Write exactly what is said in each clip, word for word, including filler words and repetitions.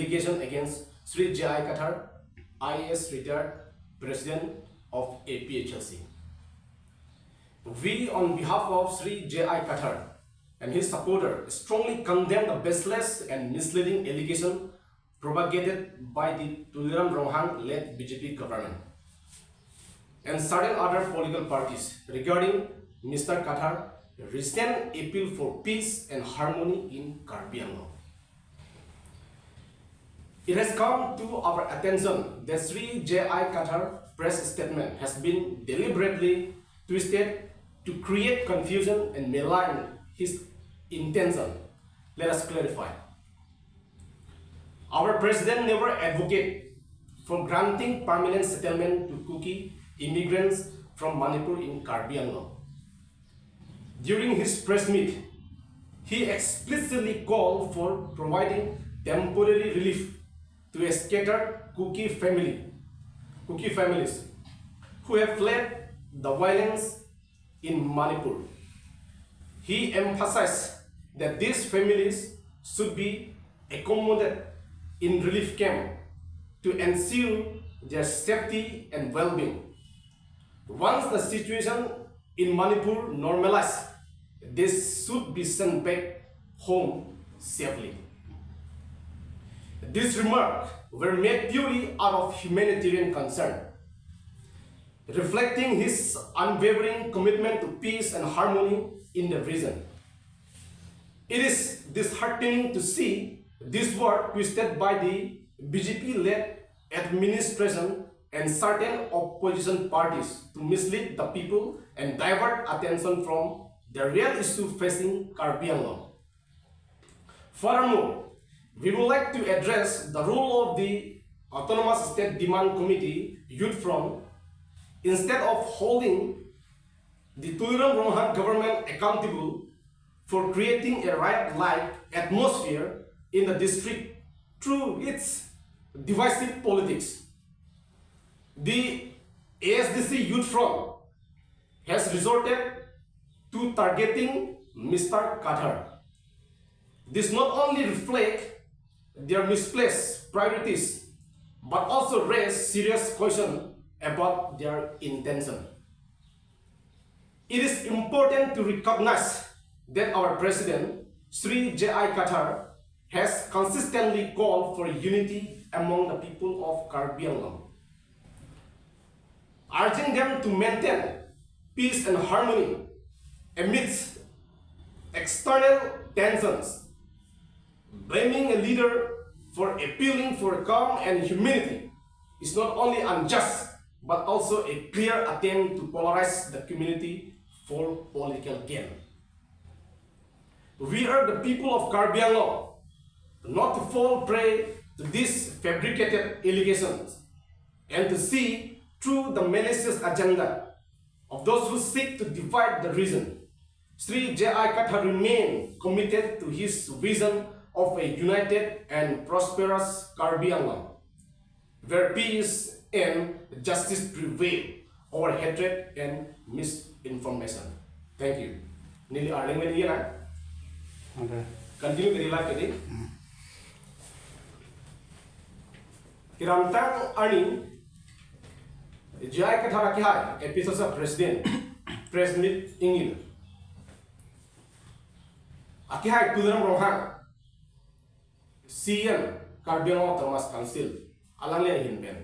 allegation against Shri J I Kathar, I A S retired, President of A P H L C. We, on behalf of Shri J I Kathar and his supporter, strongly condemn the baseless and misleading allegation propagated by the Tuliram Ronghang-led B J P government and certain other political parties regarding Mister Kathar recent appeal for peace and harmony in Karbi Anglong. It has come to our attention that Shri J I Kathar press statement has been deliberately twisted to create confusion and malign his intention. Let us clarify. Our president never advocate for granting permanent settlement to Kuki immigrants from Manipur in Karbi Anglong. During his press meet, he explicitly called for providing temporary relief to a scattered Kuki family, Kuki families who have fled the violence in Manipur. He emphasized that these families should be accommodated in relief camp to ensure their safety and well-being. Once the situation in Manipur normalized, they should be sent back home safely. These remarks were made purely out of humanitarian concern, reflecting his unwavering commitment to peace and harmony in the region. It is disheartening to see this war twisted by the B J P-led administration and certain opposition parties to mislead the people and divert attention from the real issue facing Karbi Anglong. Furthermore, we would like to address the role of the Autonomous State Demand Committee Youth Front. Instead of holding the Tuliram Ronghang government accountable for creating a riot-like atmosphere in the district through its divisive politics, the A S D C Youth Front has resorted to targeting Mister Kathar. This not only reflect their misplaced priorities, but also raise serious question about their intention. It is important to recognize that our president, Shri J I Kathar, has consistently called for unity among the people of Karbi Anglong, urging them to maintain peace and harmony amidst external tensions. Blaming a leader for appealing for calm and humility is not only unjust, but also a clear attempt to polarize the community for political gain. We urge the people of Karbi Anglong not to fall prey to these fabricated allegations and to see through the malicious agenda of those who seek to divide the region. Shri J I Kathar remain committed to his vision of a united and prosperous Karbi Anglong, where peace and justice prevail over hatred and misinformation. Thank you. Neli arleng men iya na. Ada. Continue ke ri la ke di. Kedamtang arni J I Kathar akehai, A P H L C president, press meet ingni. Akehai Tuliram Ronghang, C E M, Karbi Anglong Autonomous Council, alangli ahin pen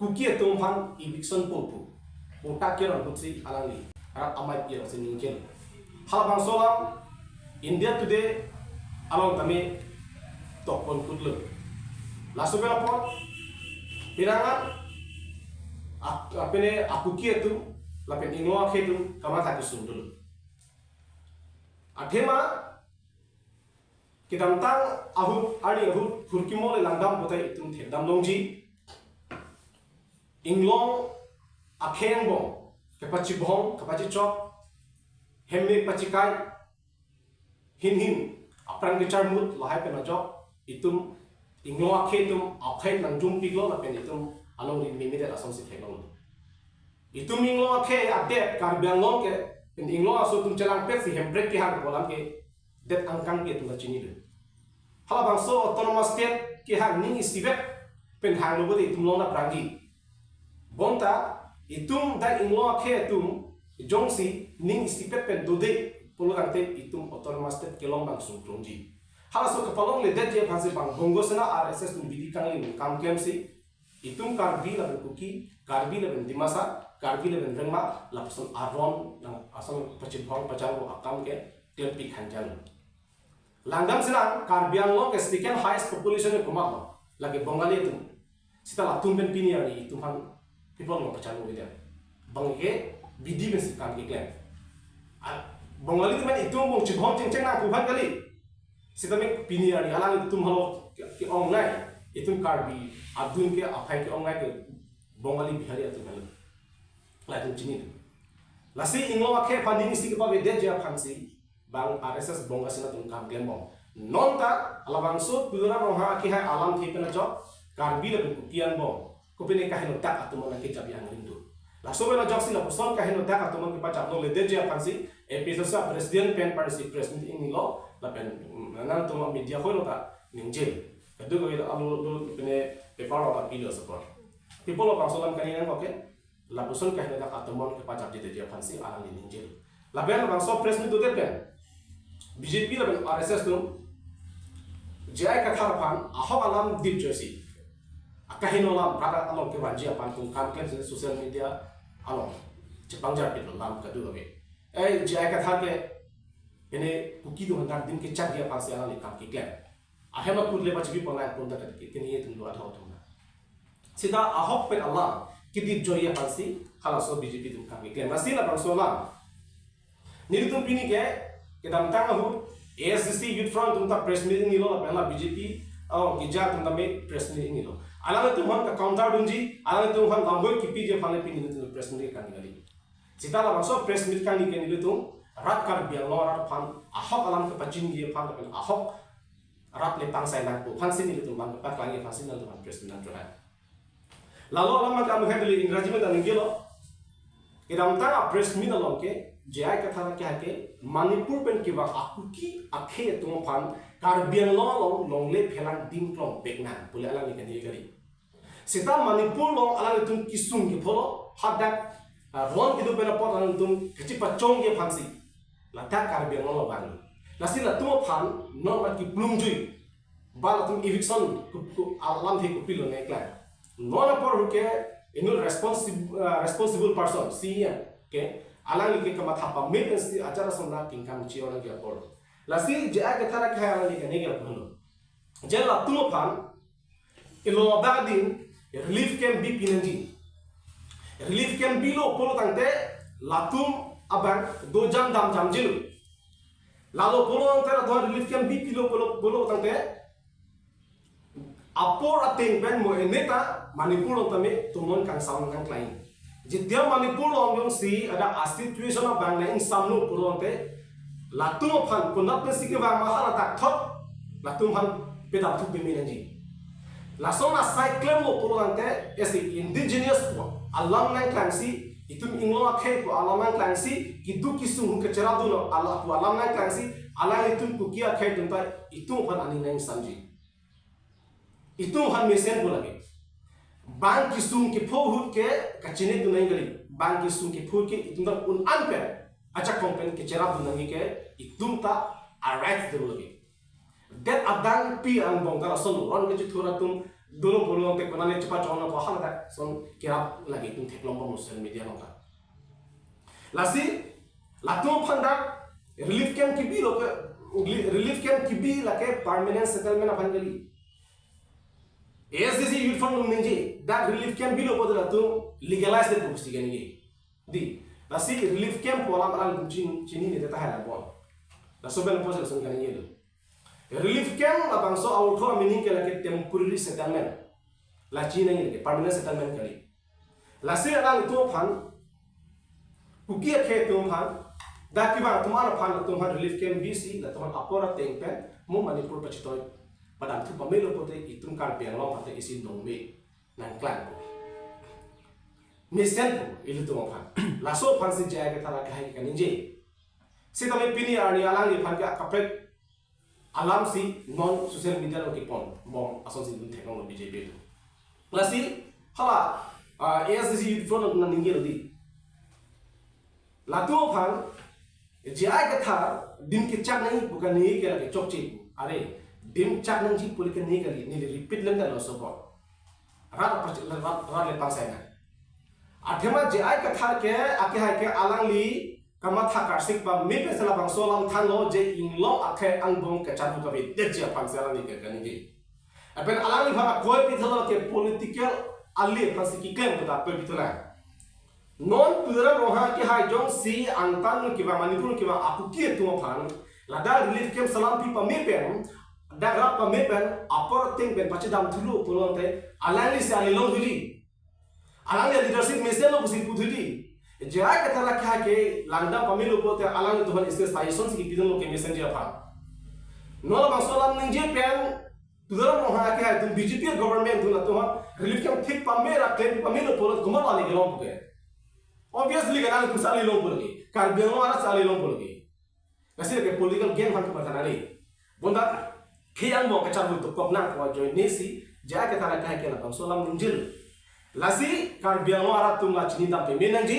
Kuki atum aphan eviction po pu, patta keron ahutsi alangli rat amei pi along si ningkelo. Halabangso alam India Today along tame tokpon kutlo. Laso pen apot, penang an, ak-, apene a-Kuki atum lapen Inglong akhei atum kamatha kesung dolo. Athema, kedamtang ahut, arni ahut, hurkimo le langdam putai itum thekdam longji. Inglong akhei angbong kepachibong, kepachichok, hemme pachikai, hin hin apran kecharmut lahai pen ajok itum Inglong akhei atum akhei nangjumpiklo lapen itum alongri mimite asonsi theklonglo. Itum Inglong akhei adet Karbi Anglong ke pen Inglong aso atum chelangpet si Hemprek kehang pu alam ke det angkang ke itum ta chinilo. Halabangso autonomous state kehang ning isivet pen hanglo pute itum along nangprangji. Bonta itum dak inglong akhei atum jongsi ning isivet pen dode pulo tangte itum autonomous state kelong abang sungkrungji. Halaso kepalongledetji aphansi bang Bongo Sena R S S atum bidi kangli kam klemsi itum Karbi lapen Kuki, Karbi lapen Dimasa, Karbi lapen Rengma, lapuson aron nang asal pachibhong pacharbo akam ke klempik hanjang. Langdam sinang, Karbi Anglong ke second highest population ke komat lo, lake Bongali atum. Seta latum pen pini arni itum aphan people lo pacharbo bidya. Bang ke bidi pensi kam keklem. Al-, Bongali atum pen itum bong chibhong chengcheng nangpu aphan kali. Sitame pini arni alanglitum halo ke, ke-ongnei, itum Karbi adun ke aphai ke-ongnei ke Bongali Bihari atum halo. Latum chini. Lasi inglong akhei aphan ning isi kepavedetji aphansi bang R S S Bongo Sena atum kam klembom. Nonta labangso Tuliram Ronghang akehai alamthe pen ajok Karbi lapen Kuki angbong kopine kaheno dak atum nangkechap angring do. Laso pen ajoksi lapuson kaheno dak atum nangkepachaploledetji aphansi A P S S A president pen parsi press meet ingnilo lapen, mm, nangtum media hoi lo ta ningje. Kadokave alo lo pine paper lo ta pilo support. People lo bangso alam kani nang oke. Lapuson kaheno dak atum nangkepachapjedetji aphansi alangli ningje. Lapen labangso press meet dodet pen B J P lapen R S S atum J I Kathar aphan ahok alam dipjoisi, akaheno alam rat along kevanji aphan atum kam klemsi social media along chepangjarpiklo alam kadokave. Eh, J I Kathar ke pine Kuki atum dak ning kechapji aphansi alangli kam keklem. Ahem akut le pachibi ponai pon ta ke, kini atum do athau atum na. Seta ahok pen alam kedipjoiji aphansi halaso B J P atum kam keklem. Lasi labangso alam nelitum pini ke kedamtang ahut A S D C Youth Front atum ta press meet ingnilo lapen la B J P, oh, keja atum tame press meet ingnilo. Alanglitum aphan ke counter dunji, alanglitum aphan lamvoi kepiji aphan le pini nelitum press meet kangni kali. Seta labangso press meet kangni ke nelitum rat Karbi Anglong arat aphan ahok alam kepachiniji aphan lapen ahok rat le pangsai nangpo aphansi nelitum bang kepaklangji aphansi nangtum aphan press meet nangchonai. Lalo alam abang ke amu hebeli Ingraji pen ta ningjelo. Kedamtang a press meet along ke J I Kathar akehai ke Manipur pen kevang a-Kuki akhei atum aphan Karbi Anglong along longle phelang dingklong vek nang pu le alangli kani kali. Seta Manipur along alanglitum kesung kepho lo, hadak, ah, ron kedo pen apot alanglitum kachepachongji aphansi ladak Karbi Anglong along vanglo. Lasi latum aphan non ma kiplungjui, ba latum eviction ku, ku, alamthe kopilo nangklang. Non apor ke inut responsible, ah, responsible person, C E M ke, alangli ke kamatha pame pensi achar ason nangkingkam chi orang ke apor. Lasi J I Kathar akehai alangli kani ke apor. Je latum aphan ilo abang adin relief camp bipi nangji. Relief camp bilo pulo tangte latum abang dojam damjamjilo. Lalo pulo tangte latum relief camp bipilo pulo, pulo tangte apor ateng pen mo eneta Manipur along tame tumon kangsam nangklang. Jetia Manipur along jongsi ada a situation abang nang ingsamlo pulo tangte latum aphan konat pensi kevang ma hala dak thot latum aphan pedam thu peme nangji. Lason asai klemlo pulo tangte esi indigenous pu alam nangklangsi, itum inglong akhei pu alam nangklangsi, keduk kesung hu kecherap dunlo ala pu alam nangklangsi, alanglitum Kuki akhei atum ta itum aphan aning nangsamji. Itum aphan mesenpo lake. Bang kesung kepho ahut ke kachinidun nangji kali. Bang kesung kepho ke itum ta un-an pen, ajakong pen kecherapdun nangji ke itum ta a-right dolo lake. Det adang pi angbong ta lason ron kechethur atum dolo pulo tangte konane chepachong nangpo hala dak son kerap lake itum theklongbom social media along ta. Lasi latum aphan dak relief camp kebilo ke, relief camp kebi lake permanent settlement aphan kali. A S D C Youth Front atum ningje, dak relief camp bilo pulote latum legalize detpo pusi kaningje. Dei, lasi relief camp pu alam alang chin-, chinine tahai labon. Laso pen pusi lason kaningje lo. Relief camp labangso a-ortho a-meaning ke lake temporary settlement. La chinine ke permanent settlement kali. Lasi alanglitum aphan, Kuki akhei atum aphan, dak kevang atum aphan, latum aphan relief camp bisi, latum aphan apor ateng pen mo Manipur pachitoi padam thu pamelo pulote itum Karbi Anglong aphan ta isi nongme nangklangpo. Mesenpo ilitum aphan. Laso aphansi J I Kathar akehai kaningje. Sitame pini arni alangliphan ke akaprek alam si non social media along kepon bom ason si dun thek nanglo B J P atum. Lasi hala, ah, A I C C Youth Front atum nangning lo di. Latum aphan J I Kathar adim kechak nangji pu kaningje ke lake chokche. Are, adim chak nangji pu le kaningje kali, neli repeat lem dalo sobor. Rat apa rat, rat le pangsai na. Athema J I Kathar ke, akehai ke alangli kamatha karsik pame pen si labangso alam thanlo je inglong akhei angbong kacharhu kavedetji aphan si alangli ke kaningje. Lapen alangliphan akoi pithulo ke political ali aphan si keklem puta akoi pithulo. Non Tuliram Ronghang akehai jongsi angtan kevang, Manipur kevang a-Kuki atum aphan ladak relief camp salam pi pame pen, dak rat pame pen, apor ateng pen pachedam thulo pulote alangli si ali longthuji. Alangli leadership mesenlo pusi puthuji. J I Kathar akehai ke langdam pamelo pulote alanglitum aphan isi suggestion si kipidunlo kemesen ji aphan. Non labangso alam ningje pen Tuliram Ronghang akehai atum B J P government atum latum aphan relief camp thik pame ra klem pamelo pulote komat ali kelong puke. Obviously kan alangtum si ali long puke. Karbi Anglong arat si ali long puke. Lasi ke political game aphan kematha nangji. Bonta khei angbong kacharhu dokok nang pu ajoine si J I Kathar akehai ke labangso alam ningje. Lasi Karbi Anglong arat atum la chinidam pame nangji,